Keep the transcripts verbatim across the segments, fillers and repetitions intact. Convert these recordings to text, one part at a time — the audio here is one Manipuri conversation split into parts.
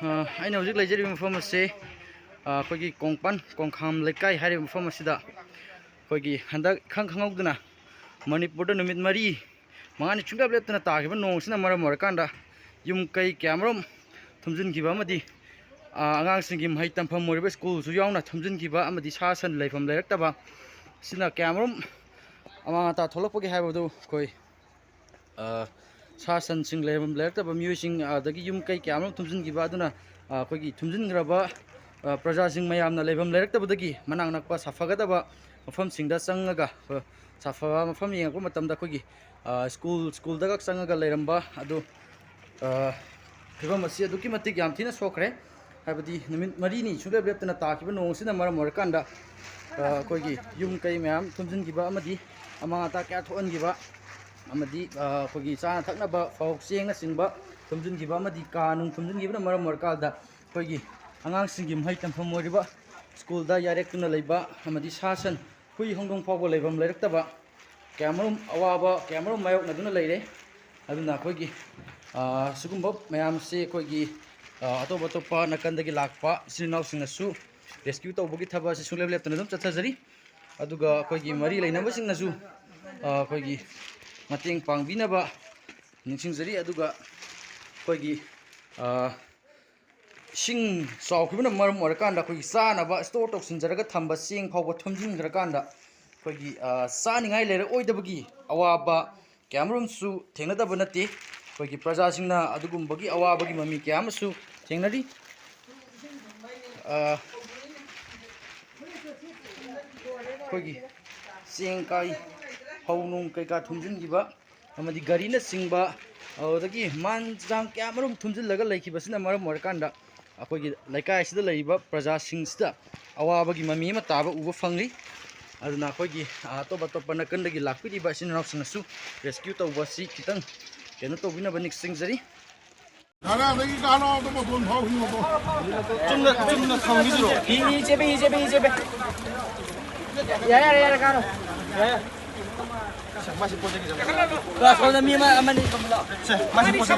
ꯑ, ꯑꯩꯅ ꯍꯧꯖꯤꯛ ꯂꯩꯖꯔꯤꯕ ꯃꯐꯝ ꯑꯁꯤ, ꯑ, ꯑꯩꯈꯣꯏꯒꯤ ꯀꯣꯡꯄꯥꯟ ꯀꯣꯡꯈꯥꯝ ꯂꯩꯀꯥꯏ ꯍꯥꯏꯔꯤꯕ ꯃꯐꯝ ꯑꯁꯤꯗ ꯑꯩꯈꯣꯏꯒꯤ ꯍꯟꯗꯛ ꯏꯈꯪ ꯈꯪꯍꯧꯗꯅ ꯃꯅꯤꯄꯨꯔꯗ ꯅꯨꯃꯤꯠ ꯃꯔꯤ ꯃꯉꯥꯅꯤ ꯁꯨꯡꯂꯦꯞ ꯂꯦꯞꯇꯅ ꯇꯥꯈꯤꯕ ꯅꯣꯡ ꯑꯁꯤꯅ ꯃꯔꯝ ꯑꯣꯏꯔꯀꯥꯟꯗ ꯌꯨꯝ ꯀꯩ ꯀꯌꯥꯃꯔꯨꯝ ꯊꯨꯝꯖꯤꯟꯈꯤꯕ ꯑꯃꯗꯤ, ꯑ, ꯑꯉꯥꯡꯁꯤꯡꯒꯤ ꯃꯍꯩ ꯇꯝꯐꯝ ꯑꯣꯏꯔꯤꯕ ꯁ꯭ꯀꯨꯜꯁꯨ ꯌꯥꯎꯅ ꯊꯨꯝꯖꯤꯟꯈꯤꯕ ꯑꯃꯗꯤ ꯁꯥ ꯁꯟ ꯂꯩꯐꯝ ꯂꯩꯔꯛꯇꯕ ꯑꯁꯤꯅ ꯀꯌꯥꯃꯔꯨꯝ ꯑꯃꯥꯡ ꯑꯇꯥ ꯊꯣꯛꯂꯛꯄꯒꯦ ꯍꯥꯏꯕꯗꯨ ꯑꯩꯈꯣꯏ ꯑ, ꯁꯥ ꯁꯟꯁꯤꯡ ꯂꯩꯔꯝ-, ꯂꯩꯔꯛꯇꯕ ꯃꯤꯑꯣꯏꯁꯤꯡ, ꯑꯗꯒꯤ ꯌꯨꯝ ꯀꯩ ꯀꯌꯥ ꯑꯃꯔꯣꯝ ꯊꯨꯝꯖꯤꯟꯈꯤꯕ ꯑꯗꯨꯅ, ꯑ, ꯑꯩꯈꯣꯏꯒꯤ ꯊꯨꯝꯖꯤꯟꯈ꯭ꯔꯕ, ꯑ, ꯄ꯭ꯔꯖꯥꯁꯤꯡ ꯃꯌꯥꯝꯅ ꯂꯩꯐꯝ ꯂꯩꯔꯛꯇꯕꯗꯒꯤ ꯃꯅꯥꯛ ꯅꯛꯄ ꯁꯥꯐꯒꯗꯕ ꯃꯐꯝꯁꯤꯡꯗ ꯆꯪꯉꯒ, ꯑ, ꯁꯥꯐꯕ ꯃꯐꯝ ꯌꯦꯡꯉꯛꯄ ꯃꯇꯝꯗ ꯑꯩꯈꯣꯏꯒꯤ, ꯑ, ꯁ꯭ꯀꯨꯜ, ꯁ꯭ꯀꯨꯜꯗꯒ ꯆꯪꯉꯒ ꯂꯩꯔꯝꯕ ꯑꯗꯨ, ꯑ, ꯐꯤꯕꯝ ꯑꯁꯤ ꯑꯗꯨꯛꯀꯤ ꯃꯇꯤꯛ ꯌꯥꯝ ꯊꯤꯅ ꯁꯣꯛꯈ꯭ꯔꯦ꯫ ꯍꯥꯏꯕꯗꯤ ꯅꯨꯃꯤꯠ ꯃꯔꯤꯅꯤ ꯁꯨꯡꯂꯦꯞ ꯂꯦꯞꯇꯅ ꯇꯥꯈꯤꯕ ꯅꯣꯡ ꯑꯁꯤꯅ ꯃꯔꯝ ꯑꯣꯏꯔꯀꯥꯟꯗ, ꯑ, ꯑꯩꯈꯣꯏꯒꯤ ꯌꯨꯝ ꯀꯩ ꯃꯌꯥꯝ ꯊꯨꯝꯖꯤꯟꯈꯤꯕ ꯑꯃꯗꯤ ꯑꯃꯥꯡ ꯑꯇꯥ ꯀꯌꯥ ꯊꯣꯛꯍꯟꯈꯤꯕ ꯑꯃꯗꯤ, ꯑ, ꯑꯩꯈꯣꯏꯒꯤ ꯆꯥꯅ ꯊꯛꯅꯕ ꯐꯧ ꯆꯦꯡꯅꯆꯤꯡꯕ ꯊꯨꯝꯖꯤꯟꯈꯤꯕ ꯑꯃꯗꯤ ꯀꯥ ꯅꯨꯡ ꯊꯨꯝꯖꯤꯟꯈꯤꯕꯅ ꯃꯔꯝ ꯑꯣꯏꯔꯀꯥꯟꯗ ꯑꯩꯈꯣꯏꯒꯤ ꯑꯉꯥꯡꯁꯤꯡꯒꯤ ꯃꯍꯩ ꯇꯝꯐꯝ ꯑꯣꯏꯔꯤꯕ ꯁ꯭ꯀꯨꯜꯗ ꯌꯥꯔꯦꯛꯇꯨꯅ ꯂꯩꯕ ꯑꯃꯗꯤ ꯁꯥ ꯁꯟ ꯍꯨꯏ ꯍꯧꯗꯣꯡ ꯐꯥꯎꯕ ꯂꯩꯐꯝ ꯂꯩꯔꯛꯇꯕ ꯀꯌꯥꯃꯔꯨꯝ ꯑꯋꯥꯕ ꯀꯌꯥꯃꯔꯨꯝ ꯃꯥꯌꯣꯛꯅꯗꯨꯅ ꯂꯩꯔꯦ꯫ ꯑꯗꯨꯅ ꯑꯩꯈꯣꯏꯒꯤ, ꯑ, ꯁꯤꯒꯨꯝꯕ ꯃꯌꯥꯝꯁꯤ ꯑꯩꯈꯣꯏꯒꯤ, ꯑ, ꯑꯇꯣꯞ ꯑꯇꯣꯞꯄ ꯅꯥꯀꯟꯗꯒꯤ ꯂꯥꯛꯄ ꯏꯆꯤꯟ ꯏꯅꯥꯎꯁꯤꯡꯅꯁꯨ rescue ꯇꯧꯕꯒꯤ ꯊꯕꯛ ꯑꯁꯤ ꯁꯨꯡꯂꯦꯞ ꯂꯦꯞꯇꯅ ꯑꯗꯨꯝ ꯆꯠꯊꯖꯔꯤ꯫ ꯑꯗꯨꯒ ꯑꯩꯈꯣꯏꯒꯤ ꯃꯔꯤ ꯂꯩꯅꯕꯁꯤꯡꯅꯁꯨ, ꯑ, ꯑꯩꯈꯣꯏꯒꯤ ꯃꯇꯦꯡ ꯄꯥꯡꯕꯤꯅꯕ ꯅꯤꯡꯁꯤꯡꯖꯔꯤ꯫ ꯑꯗꯨꯒ ꯑꯩꯈꯣꯏꯒꯤ, ꯑ, ꯏꯁꯤꯡ ꯆꯥꯎꯈꯤꯕꯅ ꯃꯔꯝ ꯑꯣꯏꯔꯀꯥꯟꯗ ꯑꯩꯈꯣꯏꯒꯤ ꯆꯥꯅꯕ store ꯇꯧꯁꯤꯟꯖꯔꯒ ꯊꯝꯕ ꯆꯦꯡ ꯐꯥꯎꯕ ꯊꯨꯝꯖꯤꯟꯈ꯭ꯔꯀꯥꯟꯗ ꯑꯩꯈꯣꯏꯒꯤ, ꯑ, ꯆꯥꯅꯤꯡꯉꯥꯏ ꯂꯩꯔꯛꯑꯣꯏꯗꯕꯒꯤ ꯑꯋꯥꯕ ꯀꯌꯥ ꯑꯃꯔꯣꯝꯁꯨ ꯊꯦꯡꯅꯗꯕ ꯅꯠꯇꯦ꯫ ꯑꯩꯈꯣꯏꯒꯤ ꯄ꯭ꯔꯖꯥꯁꯤꯡꯅ ꯑꯗꯨꯒꯨꯝꯕꯒꯤ ꯑꯋꯥꯕꯒꯤ ꯃꯃꯤ ꯀꯌꯥ ꯑꯃꯁꯨ ꯊꯦꯡꯅꯔꯤ꯫ ꯑ, ꯑꯩꯈꯣꯏꯒꯤ ꯆꯦꯡ ꯀꯥꯏ, ꯐꯧ ꯅꯨꯡ ꯀꯩꯀꯥ ꯊꯨꯝꯖꯤꯟꯈꯤꯕ ꯑꯃꯗꯤ ꯒꯥꯔꯤꯅꯆꯤꯡꯕ, ꯑꯗꯨꯗꯒꯤ ꯃꯥꯟ ꯆꯥꯡ ꯀꯌꯥ ꯑꯃꯔꯣꯝ ꯊꯨꯝꯖꯤꯜꯂꯒ ꯂꯩꯈꯤꯕꯁꯤꯅ ꯃꯔꯝ ꯑꯣꯏꯔꯀꯥꯟꯗ ꯑꯩꯈꯣꯏꯒꯤ ꯂꯩꯀꯥꯏ ꯑꯁꯤꯗ ꯂꯩꯔꯤꯕ ꯄ꯭ꯔꯖꯥꯁꯤꯡꯁꯤꯗ ꯑꯋꯥꯕꯒꯤ ꯃꯃꯤ ꯑꯃ ꯇꯥꯕ ꯎꯕ ꯐꯪꯂꯤ꯫ ꯑꯗꯨꯅ ꯑꯩꯈꯣꯏꯒꯤ, ꯑ, ꯑꯇꯣꯞ ꯑꯇꯣꯞꯄ ꯅꯥꯀꯟꯗꯒꯤ ꯂꯥꯛꯄꯤꯔꯤꯕ ꯏꯆꯤꯟ ꯏꯅꯥꯎꯁꯤꯡꯅꯁꯨ rescue ꯇꯧꯕ ꯑꯁꯤ ꯈꯤꯇꯪ ꯀꯩꯅꯣ ꯇꯧꯕꯤꯅꯕ ꯅꯤꯡꯁꯤꯡꯖꯔꯤ꯫ ꯀꯅꯥꯗꯒꯤ ꯀꯅꯥꯗ ꯃꯇꯣꯟ ꯐꯥꯎꯈꯤꯕꯗꯣ? ꯆꯨꯝꯅ, ꯆꯨꯝꯅ ꯊꯝꯈꯤꯁꯤꯔꯣ? E, E, ꯆꯦꯕꯤ, E, ꯆꯦꯕꯤ, E, ꯆꯦꯕꯤ꯫ ꯌꯥꯔꯦ, ꯌꯥꯔꯦ, ꯌꯥꯔꯦ, ꯀꯥꯔꯣ꯫ ꯌꯥꯔꯦ꯫ ꯁꯣꯝꯗ ꯃꯤ ꯑꯃ, ꯑꯃꯅꯤ ꯊꯝꯃꯨ ꯂꯥꯎ꯫ ꯁꯦ, ꯃꯥꯁꯤ ꯄꯣꯠ ꯆꯩ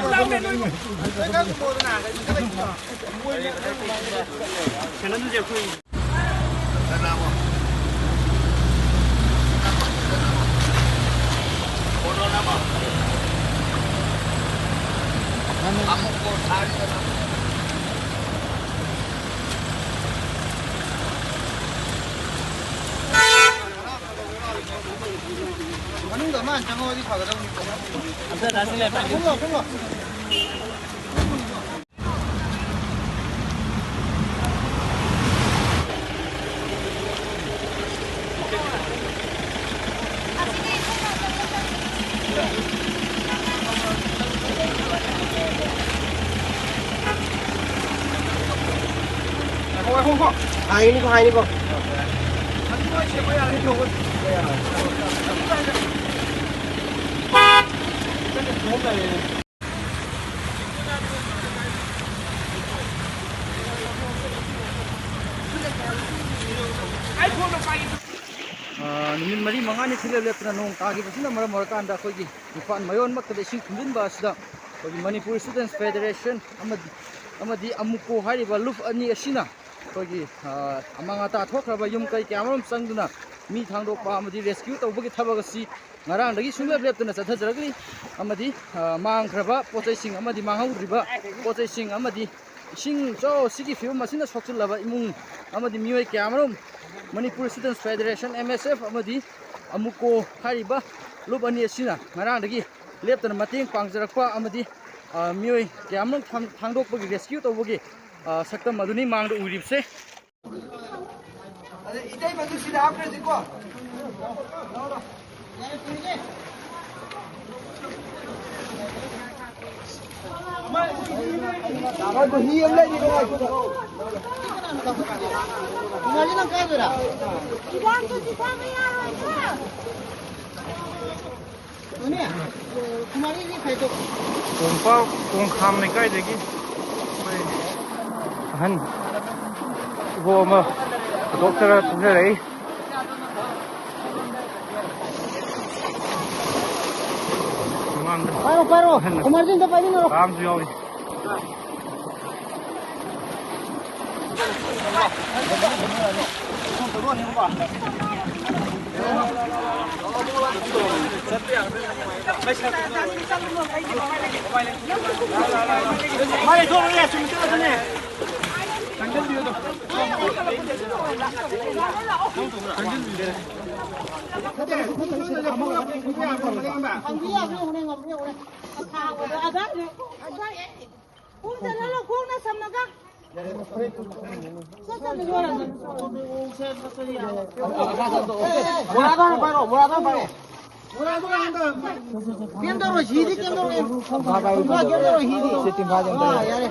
ꯀꯩꯅꯣꯗꯨꯁꯦ ꯑꯩꯈꯣꯏ ꯃꯅꯨꯡꯗ ꯑꯃ ꯆꯪꯉꯛꯑꯗꯤ ꯐꯒꯗꯕꯅꯤ꯫ ꯀꯨꯝꯃꯣ, ꯀꯨꯝꯃꯣ꯫ ꯉꯥꯏꯈꯣ, ꯉꯥꯏꯈꯣ, ꯉꯥꯏꯈꯣ꯫ ꯍꯥꯏꯅꯤꯀꯣ, ꯍꯥꯏꯅꯤꯀꯣ꯫ ꯑꯥ, ꯅꯨꯃꯤꯠ ꯃꯔꯤ ꯃꯉꯥꯅꯤ ꯁꯨꯡꯂꯦꯞ ꯂꯦꯞꯇꯅ ꯅꯣꯡ ꯇꯥꯈꯤꯕꯁꯤꯅ ꯃꯔꯝ ꯑꯣꯏꯔꯀꯥꯟꯗ ꯑꯩꯈꯣꯏꯒꯤ ꯏꯝꯐꯥꯜ ꯃꯌꯣꯟꯃꯛꯇꯗ ꯏꯁꯤꯡ ꯊꯨꯝꯖꯤꯟꯕ ꯑꯁꯤꯗ ꯑꯩꯈꯣꯏꯒꯤ ꯃꯅꯤꯄꯨꯔ ꯏꯁꯇꯨꯗꯦꯟꯁ ꯐꯦꯗꯔꯦꯁꯟ ꯑꯃꯗꯤ, ꯑꯃꯗꯤ ꯑꯃꯨꯀꯣ ꯍꯥꯏꯔꯤꯕ ꯂꯨꯞ ꯑꯅꯤ ꯑꯁꯤꯅ ꯑꯩꯈꯣꯏꯒꯤ, ꯑ, ꯑꯃꯥꯡ ꯑꯇꯥ ꯊꯣꯛꯈ꯭ꯔꯕ ꯌꯨꯝ ꯀꯩ ꯀꯌꯥ ꯑꯃꯔꯣꯝ ꯆꯪꯗꯨꯅ ꯃꯤ ꯊꯥꯡꯗꯣꯛꯄ ꯑꯃꯗꯤ ꯔꯦꯁꯀ꯭ꯌꯨ ꯇꯧꯕꯒꯤ ꯊꯕꯛ ꯑꯁꯤ ꯉꯔꯥꯡꯗꯒꯤ ꯁꯨꯡꯂꯦꯞ ꯂꯦꯞꯇꯅ ꯆꯠꯊꯖꯔꯛꯂꯤ꯫ ꯑꯃꯗꯤ, ꯑ, ꯃꯥꯡꯈ꯭ꯔꯕ ꯄꯣꯠꯆꯩꯁꯤꯡ ꯑꯃꯗꯤ ꯃꯥꯡꯍꯧꯗ꯭ꯔꯤꯕ ꯄꯣꯠꯆꯩꯁꯤꯡ ꯑꯃꯗꯤ ꯏꯁꯤꯡ ꯏꯆꯥꯎ ꯑꯁꯤꯒꯤ ꯐꯤꯕꯝ ꯑꯁꯤꯅ ꯁꯣꯛꯆꯤꯜꯂꯕ ꯏꯃꯨꯡ ꯑꯃꯗꯤ ꯃꯤꯑꯣꯏ ꯀꯌꯥ ꯑꯃꯔꯣꯝ ꯃꯅꯤꯄꯨꯔ ꯏꯁꯇꯨꯗꯦꯟꯁ ꯐꯦꯗꯔꯦꯁꯟ, ꯑꯦꯝ ꯑꯦꯁ ꯑꯦꯐ, ꯑꯃꯗꯤ ꯑꯃꯨꯀꯣ ꯍꯥꯏꯔꯤꯕ ꯂꯨꯞ ꯑꯅꯤ ꯑꯁꯤꯅ ꯉꯔꯥꯡꯗꯒꯤ ꯂꯦꯞꯇꯅ ꯃꯇꯦꯡ ꯄꯥꯡꯖꯔꯛꯄ ꯑꯃꯗꯤ, ꯑ, ꯃꯤꯑꯣꯏ ꯀꯌꯥ ꯑꯃꯔꯣꯝ ꯊꯥꯡ-, ꯊꯥꯡꯗꯣꯛꯄꯒꯤ, ꯔꯦꯁꯀ꯭ꯌꯨ ꯇꯧꯕꯒꯤ, ꯑ, ꯁꯛꯇꯝ ꯑꯗꯨꯅꯤ ꯃꯥꯡꯗ ꯎꯔꯤꯕꯁꯦ꯫ ꯑꯗ ꯏꯇꯩꯃꯗꯨ ꯁꯤꯗ ꯍꯥꯞꯈ꯭ꯔꯁꯤꯀꯣ꯫ ꯉꯥꯏꯈꯣ, ꯍꯤ ꯑꯃ ꯂꯩꯔꯤ, ꯉꯥꯏꯈꯣ꯫ ꯀꯨꯃꯥꯔꯤ, ꯅꯪ ꯀꯥꯏꯗꯣꯏꯔꯥ? ꯍꯤꯗꯥꯛꯇꯨꯗꯤ ꯊꯛꯄ ꯌꯥꯔꯣꯏꯀꯣ꯫ ꯀꯣꯡꯄꯥꯜ ꯀꯣꯡꯈꯥꯝ ꯂꯩꯀꯥꯏꯗꯒꯤ ꯑꯩꯈꯣꯏ ꯑꯍꯟ ꯏꯕꯣ ꯑꯃ ꯄꯨꯊꯣꯛꯆꯔ ꯊꯧꯖꯔꯛꯏ꯫ ꯄꯥꯏꯔꯣ, ꯄꯥꯏꯔꯣ꯫ ꯀꯨꯃꯥꯔꯖꯤꯠ, ꯑꯝꯇ ꯄꯥꯏꯃꯤꯟꯅꯔꯣ꯫ ꯀꯥꯝꯁꯨ ꯌꯥꯎꯔꯤ꯫ ꯄꯨꯡ ꯆꯠꯍꯜꯂꯣ, ꯈꯣꯡꯅ ꯁꯝꯃꯒ꯫ ꯕꯣꯔꯥꯗꯣ ꯍꯥꯟꯅ ꯄꯥꯏꯔꯣ, ꯕꯣꯔꯥꯗꯣ ꯍꯥꯟꯅ ꯄꯥꯏꯔꯣ꯫ ꯀꯩꯝ ꯇꯧꯔꯣꯏ, ꯍꯤꯗꯤ ꯀꯩꯝ ꯇꯧꯔꯣꯏ꯫ ꯀꯩꯝ ꯇꯧꯔꯣꯏ, ꯍꯤꯗꯤ꯫ ꯑꯥ, ꯌꯥꯔꯦ꯫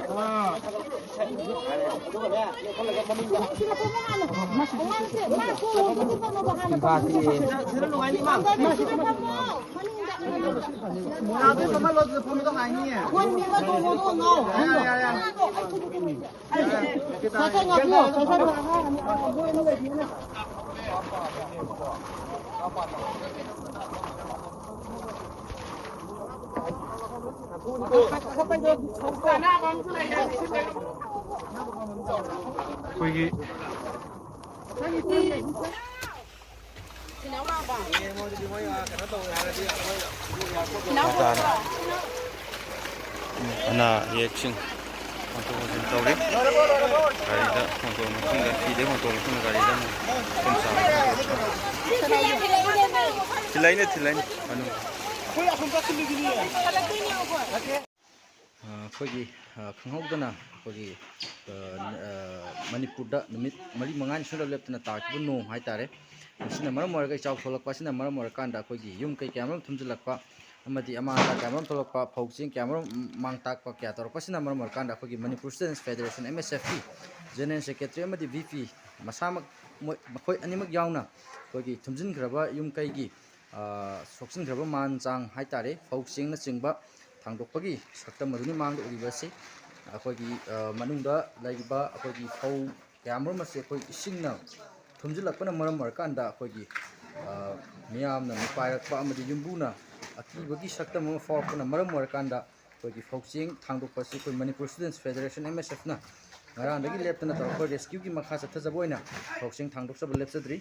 ꯃꯣꯔꯥꯗꯣ ꯐꯝꯍꯜꯂꯣ, ꯑꯗꯨꯗ ꯐꯝꯕꯗꯣ ꯍꯥꯏꯅꯤꯌꯦ꯫ ꯌꯥꯔꯦ, ꯌꯥꯔꯦ, ꯌꯥꯔꯦ꯫ ꯑꯩꯈꯣꯏꯒꯤ ꯑꯅꯥ ꯑꯌꯦꯛꯁꯤꯡ ꯍꯣꯟꯗꯣꯛ ꯍꯣꯟꯖꯤꯟ ꯇꯧꯔꯤ꯫ ꯒꯥꯔꯤꯗ ꯍꯣꯟꯗꯣꯛꯑ ꯃꯇꯨꯡꯗ, ꯐꯤꯗꯒꯤ ꯍꯣꯟꯗꯣꯛꯑ ꯃꯇꯨꯡꯗ ꯒꯥꯔꯤꯗ ꯑꯃꯨꯛ ꯃꯐꯝ ꯆꯥꯕ ꯊꯤꯜꯂꯛꯏꯅꯦ, ꯊꯤꯜꯂꯛꯏꯅꯦ ꯃꯅꯨꯡꯗ꯫ ꯑ, ꯑꯩꯈꯣꯏꯒꯤ, ꯑ, ꯈꯪꯍꯧꯗꯅ ꯑꯩꯈꯣꯏꯒꯤ, ꯑ, ꯑ, ꯃꯅꯤꯄꯨꯔꯗ ꯅꯨꯃꯤꯠ ꯃꯔꯤ ꯃꯉꯥꯅꯤ ꯁꯨꯡꯂꯦꯞ ꯂꯦꯞꯇꯅ ꯇꯥꯈꯤꯕ ꯅꯣꯡ ꯍꯥꯏꯇꯥꯔꯦ, ꯃꯁꯤꯅ ꯃꯔꯝ ꯑꯣꯏꯔꯒ ꯏꯆꯥꯎ ꯊꯣꯛꯂꯛꯄ ꯑꯁꯤꯅ ꯃꯔꯝ ꯑꯣꯏꯔꯀꯥꯟꯗ ꯑꯩꯈꯣꯏꯒꯤ ꯌꯨꯝ ꯀꯩ ꯀꯌꯥ ꯑꯃꯔꯣꯝ ꯊꯨꯝꯖꯤꯜꯂꯛꯄ ꯑꯃꯗꯤ ꯑꯃꯥꯡ ꯑꯇꯥ ꯀꯌꯥ ꯑꯃꯔꯣꯝ ꯊꯣꯛꯂꯛꯄ, ꯐꯧ ꯆꯦꯡ ꯀꯌꯥ ꯑꯃꯔꯣꯝ ꯃꯥꯡ ꯇꯥꯛꯄ ꯀꯌꯥ ꯇꯧꯔꯛꯄꯁꯤꯅ ꯃꯔꯝ ꯑꯣꯏꯔꯀꯥꯟꯗ ꯑꯩꯈꯣꯏꯒꯤ ꯃꯅꯤꯄꯨꯔ ꯁ꯭ꯇꯨꯗꯦꯟꯠꯁ ꯐꯦꯗꯔꯦꯁꯟ, ꯑꯦꯝ ꯑꯦꯁ ꯑꯦꯐꯀꯤ ꯖꯦꯅꯔꯦꯜ ꯁꯦꯀ꯭ꯔꯦꯇꯔꯤ ꯑꯃꯗꯤ ꯚꯤ ꯄꯤ ꯃꯁꯥꯃꯛ, ꯃꯣꯏ, ꯃꯈꯣꯏ ꯑꯅꯤꯃꯛ ꯌꯥꯎꯅ ꯑꯩꯈꯣꯏꯒꯤ ꯊꯨꯝꯖꯤꯟꯈ꯭ꯔꯕ ꯌꯨꯝ ꯀꯩꯒꯤ, ꯑ, ꯁꯣꯛꯆꯤꯟꯈ꯭ꯔꯕ ꯃꯥꯟ ꯆꯥꯡ ꯍꯥꯏꯇꯥꯔꯦ, ꯐꯧ ꯆꯦꯡꯅꯆꯤꯡꯕ ꯊꯥꯡꯗꯣꯛꯄꯒꯤ ꯁꯛꯇꯝ ꯑꯗꯨꯅꯤ ꯃꯥꯡꯗ ꯎꯔꯤꯕ ꯑꯁꯤ꯫ ꯑꯩꯈꯣꯏꯒꯤ, ꯑ, ꯃꯅꯨꯡꯗ ꯂꯩꯔꯤꯕ ꯑꯩꯈꯣꯏꯒꯤ ꯐꯧ ꯀꯌꯥꯃꯔꯨꯝ ꯑꯁꯤ ꯑꯩꯈꯣꯏ ꯏꯁꯤꯡꯅ ꯊꯨꯝꯖꯤꯜꯂꯛꯄꯅ ꯃꯔꯝ ꯑꯣꯏꯔꯀꯥꯟꯗ ꯑꯩꯈꯣꯏꯒꯤ, ꯑ, ꯃꯤꯌꯥꯝꯅ ꯃꯤꯄꯥꯏꯔꯛꯄ ꯑꯃꯗꯤ ꯌꯨꯝꯕꯨꯅ ꯑꯀꯤꯕꯒꯤ ꯁꯛꯇꯝ ꯑꯃ ꯐꯥꯎꯔꯛꯄꯅ ꯃꯔꯝ ꯑꯣꯏꯔꯀꯥꯟꯗ ꯑꯩꯈꯣꯏꯒꯤ ꯐꯧꯆꯦꯡ ꯊꯥꯡꯗꯣꯛꯄ ꯑꯁꯤ ꯑꯩꯈꯣꯏ ꯃꯅꯤꯄꯨꯔ ꯁ꯭ꯇꯨꯗꯦꯟꯠꯁ ꯐꯦꯗꯔꯦꯁꯟ, ꯑꯦꯝ ꯑꯦꯁ ꯑꯦꯐꯅ ꯉꯔꯥꯡꯗꯒꯤ ꯂꯦꯞꯇꯅ ꯇꯧꯔꯛꯄ ꯔꯦꯁꯀ꯭ꯌꯨꯒꯤ ꯃꯈꯥ ꯆꯠꯊꯖꯕ ꯑꯣꯏꯅ ꯐꯧꯆꯦꯡ ꯊꯥꯡꯗꯣꯛꯆꯕ ꯂꯦꯞꯆꯗ꯭ꯔꯤ꯫